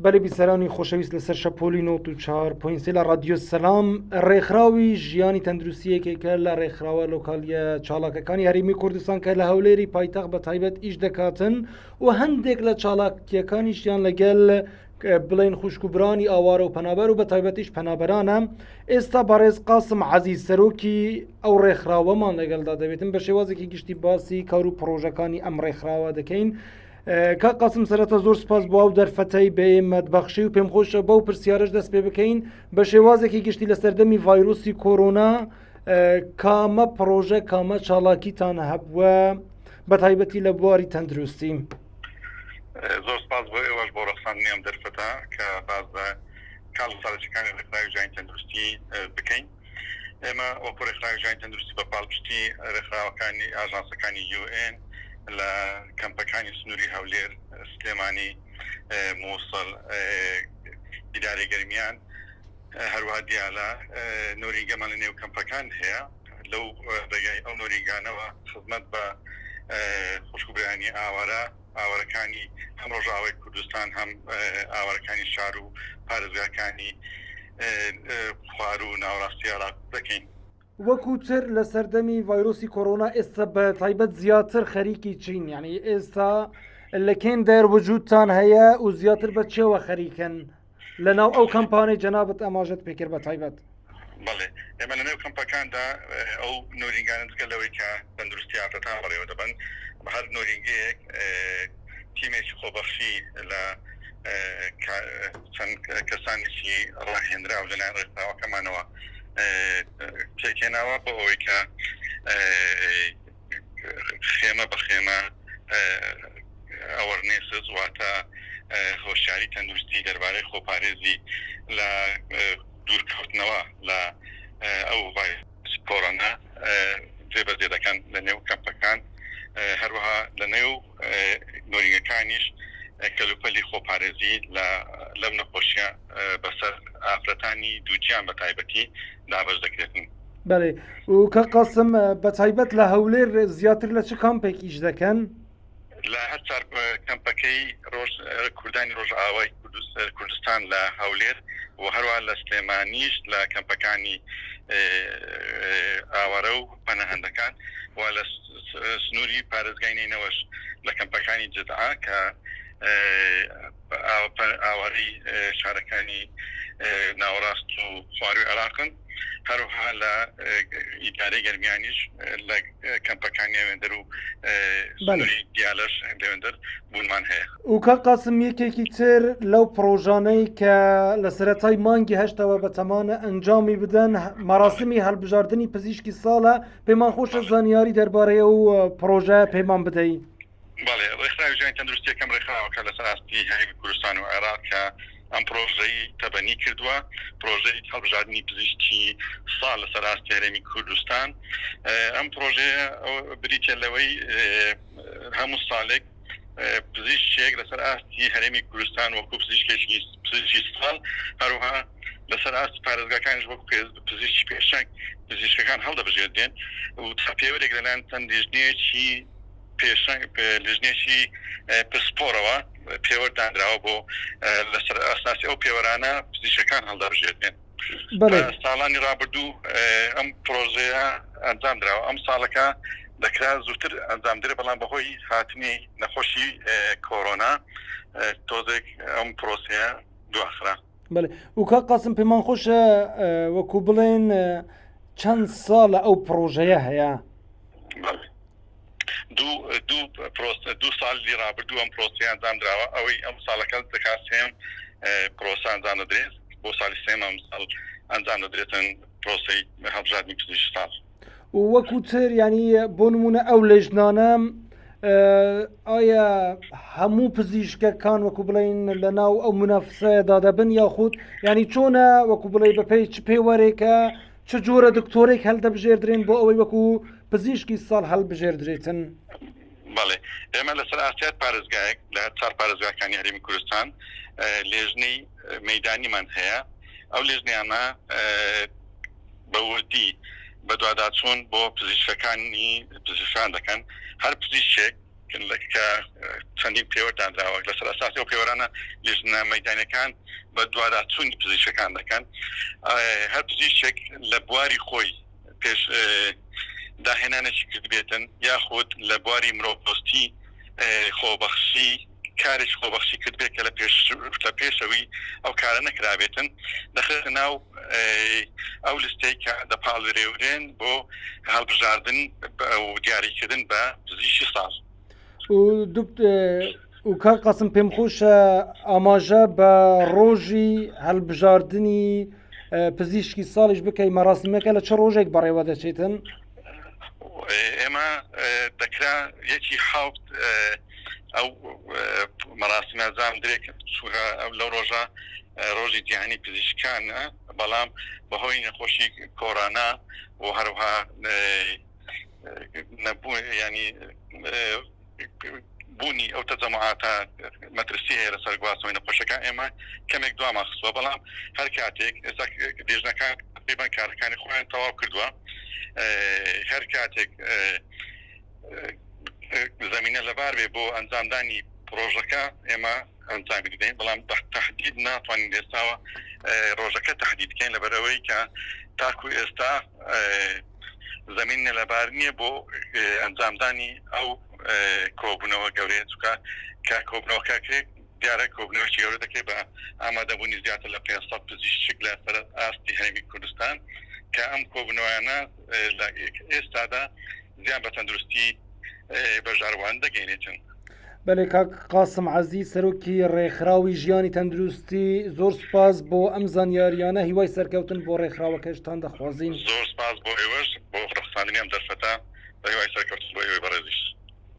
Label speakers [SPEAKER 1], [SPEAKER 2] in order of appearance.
[SPEAKER 1] بەلی بیسەرانی خۆشەویست لەسەر شەپۆلی 94.3 لە ڕادیۆ سەلام ڕێکخراوی ژیانی تەندروستی یەکێکە لە ڕێکخراوە لۆکالیە چاڵاکەکانی هەرێمی کوردستان کە لە هەولێری پایتەخت بە تایبەت ئیش دەکاتن و هەندێک لە چالاکیەکانیشیان لەگەل بڵێن خوشک و برانی ئاوارە و پەنابەر و بە تایبەتیش پەنابەرانە ئێستا بەڕێز قاسم عەزیز سەرۆکی ئەو ڕێکخراوەمان لەگەڵدا دەبێتن بە شێوازێکی گشتی باسی کار و پڕۆژەکانی ئەم ڕێکخراوە دەکەین. کاک قاسم سەرەتا زۆر سپاس بۆ ئەو دەرفەتەی بە ئێمەت بەخشی و پێم خۆشە بەو پرسیارەش دەست پێ بکەین بە شێوازێکی گشتی لە سەردەمی ڤایرۆسی کۆرۆنا کامە پڕۆژە کامە چاڵاکیتان هەبووە بە تایبەتی لە بواری تەندروستی؟
[SPEAKER 2] زۆر سپاس بۆ ئێوەش بۆ ڕەخساندنی ئەم دەرفەتە کە باس لە کار و چالاکیەکانی ڕێکخراوی ژیانی تەندروستی بکەین. ئێمە وەکو ڕێکخراوی ژیانی تەندروستی بە پاڵپشتی ڕێکخراوەکانی ئاژانسەکانی یوئێن لە کەمپەکانی سنووری هەولێر، سلێمانی، مووسڵ، ئیدارەی گەرمیان، هەروەها دیالە نۆرینگەمان لە نێو کەمپەکان هەیە. لەو ڕێگای ئەو نۆرینگانەوە خزمەت بە خوشک و برایانی ئاوارە ئاوارەکانی هەم ڕۆژئاوای کوردستان هەم ئاوارەکانی شار و پارێزگاکانی خوار و ناوەڕاستی عێراق دەکەین.
[SPEAKER 1] وەکو تر لە سەردەمی ڤایرۆسی کۆرۆنا ئێستا بە تایبەت زیاتر خەریکی چین یعنی ئێستا لە کێن دەر وجودتان هەیە و زیاتر بە چێوە خەریکن لە ناو ئەو کەمپانەی جەنابت ئاماژەت پێکرد بە تایبەت؟
[SPEAKER 2] بەڵێ ئێمە لە نێو کەمپەکاندا ئەو نۆرینگانە جگە لەوەی کە تەندروستی ئافرەتان بەڕێوە دەبەن، هەر نۆرینگەیەک تیمێکی خۆبەخشی لە چەند کەسانێکی ڕاهێنراو لەلایەن ڕێکخراوەکەمانەوە پێکهێناوە بۆ ئەوەی کە خێمە بە خێمە ئەوەرنێسز واتە هۆشیاری تەندروستی دەربارەی خۆپارێزی لە دوورکەوتنەوە لە ئەو ڤایرۆسی کۆرۆنا جێبەجێ دەکەن لە نێو کەمپەکان، هەروەها لە نێو نۆرینگەکانیش کەلوپەلی خۆپارێزی لە لەم نەخۆشیە بەسەر ئافرەتانی دووگیان بە تایبەتی دابەش دەکرێتن.
[SPEAKER 1] بەێ و کە قاسم بە تایبەت لە هەولێر زیاتر لە چ کامپێک ئیش دەکەن؟
[SPEAKER 2] لە هەر چار کەمپەکەی ڕۆژ کوردانی ڕۆژئاوای کوردستان لە هەولێر و هەروە لە سلێمانیش لە کەمپەکانی ئاوارە و پەناهەندەکان و لە سنووری پارێزگای نەینەوەش لە کەمپەکانی جدعا کە ئاوارەی شارەکانی ناوەڕاست و خواروی عێراقن، هەروەها لە ئیدارەی گەرمیانیش لە کەمپەکانی ئەوێندەر و سنووری دیالەش لەوێندەر بوونمان هەیە.
[SPEAKER 1] و کاک قاسم یەکێکی تر لەو پڕۆژانەی کە لە سەرەتای مانگی هەشتەوە بەتەمانە ئەنجامی بدەن مەراسمی هەڵبژاردنی پزیشکی ساڵە، پێمان خۆشە زانیاری دەربارەی ئەو پڕۆژە پێمان بدەی.
[SPEAKER 2] بەڵێ، ڕێکخراوی ژیانی تەندروستی یەکەم ڕێکخراوەکە لەسەر ئاستی هەرێمی کوردستان و عێراق کە ئەم پرۆژەی تەبەنی کردووە، پرۆژەی هەڵبژاردنی پزیشکی ساڵ لەسەر ئاستی هەرێمی کوردستان. ئەم پرۆژەیە بریتیە لەوەی هەموو ساڵێک پزیشکێک لەسەر ئاستی هەرێمی کوردستان وەکو پزیشکێکی پزیشکی ساڵ، هەروەها لەسەر ئاستی پارێزگاکانیش وەکو پزیشکی پێشەنگ پزیشکەکان هەڵدەبژێردرێن و تا پێوەرێک لەلایەن چەند لیژنەیەکی پێشەنگ لیژنەیەکی پسپۆرەوە پێوەر دانراوە بۆ لەسەر ئەساسی ئەو پێوەرانە پزیشکەکان هەڵدەبژێردرێن. ساڵانی ڕابردوو ئەم پرۆژەیە ئەنجام دراوە، ئەم ساڵەکە دەکرا زووتر ئەنجام درێ، بەڵام بەهۆی هاتنی نەخۆشی کۆرۆنا تۆزێک ئەم پرۆسەیە دواخرا.
[SPEAKER 1] بەڵێ و کاک قاسم پێمان خۆشە وەکو بڵێن چەند ساڵە ئەو پڕۆژەیە هەیە؟
[SPEAKER 2] دوو دوو پرۆسە دوو ساڵی ڕابردوو ئەم پرۆسەیە ئەنجام دراوە ئەوەی ئەم ساڵەکە دەکات سێم پرۆسە ئەنجام دەدرێت بۆ ساڵی سێم ئەم ساڵ ئەنجام دەدرێتن پرۆسەی هەڵبژاردنی پزیشکی ساڵ.
[SPEAKER 1] وەکو تر ینی بۆ نمونە ئەو لێژنانە ئایا هەموو پزیشکەکان وەکو بڵین لە ناو ئەو منافسەیەدا دەبن یاخود ینی چۆنە وەکو بڵێ بەپێی چ پێوەرێکە چ جۆرە دکتۆرێک هەلدەبژێردرێن بۆ ئەوەی وەکو پزیشکی ساڵ هەلبژێردرێتن؟
[SPEAKER 2] بەڵێ ئێمە لەسەر ئاستی هەر پارێزگایەک لە هەر چوار پارێزگاکانی هەرێمی کوردستان لێژنەی مەیدانیمان هەیە ئەو لێژنەیانە بە وردی بەدواداچوون بۆ پزیشکەکانی پزیشکان دەکەن هەر پزیشکێک. کە چەندین پێوەر دانراوە، لەسەر ئەساسی ئەو پێوەرانە لیژنە مەیدانیەکان بە دواداچوونی پزیشکەکان دەکەن. هەر پزیشکێک لە بواری خۆی پێش داهێنانێکی کردبێتن یاخود لە بواری مرۆڤدۆستی خۆبەخشی کارێکی خۆبەخشی کردبێت کە لە پێش لە پێشەوی ئەو کارە نەکرابێتن دەخرێتە ناو ئەو لستەی کە دەپاڵێورێن بۆ هەڵبژاردن و دیاریکردن بە پزیشکی ساڵ.
[SPEAKER 1] و کاک قاسم پێم خۆشە ئاماژە بە ڕۆژی هەڵبژاردنی پزیشکی ساڵیش بکەی مەراسیمەکە لە چ ڕۆژێک بەڕێوە دەچێتن؟
[SPEAKER 2] ئێمە دەکرا یەکی حوت ئەو مەراسیمە ئەنجام درێت چونکە لەو ڕۆژە ڕۆژی جیهانی پزیشکانە بەڵام بەهۆی نەخۆشی کۆرۆنا و هەروها نەبوو ینی بوونی ئەو تەجەموعاتە مەترسی هەیە لەسەر گواستنەوەی نەخۆشەکان ئێمە کەمێک دوامان خستووە بەڵام هەر کاتێک ئێستا لیژنەکان تقریبا کارەکانی خۆیان تەواو کردووە هەر کاتێک زمینە لەبار بێ بۆ ئەنجامدانی پرۆژەکە ئێمە ئەنجامی دەدەین بەڵام تهدید ناتوانین ئێستاوە ڕۆژەکە تهدید بکەین لەبەرەوەی کە تاکو ئێستا زمین نەلەبار نییە بۆ ئەنجامدانی ئەو کۆبوونەوە گەورەیە چونکە کە کۆبوونەوەکە کرێت دیارە کۆبوونەوەکی گەورە دەکرێت بە ئامادەبوونی زیاتر لە 500 پزیشک لە سەر ئاستی هەرێمی کوردستان کە ئەم کۆبوونەوەیانە لە ئێستادا زیان بە تەندروستی بەشداربووان دەگەینێتن.
[SPEAKER 1] بەلێ کاک قاسم عەزیز سەرۆکی ڕێکخراوی ژیانی تەندروستی زۆر سوپاس بۆ ئەم زانیاریانە هیوای سەرکەوتن بۆ ڕێکخراوەکەشتان دەخوازین.
[SPEAKER 2] زۆر سوپاس بۆ ئێوەش بۆ ڕەخساندنی ئەم دەرفەتە بە هیوای سەرکەوتن بۆ ئێوەی بەڕێز.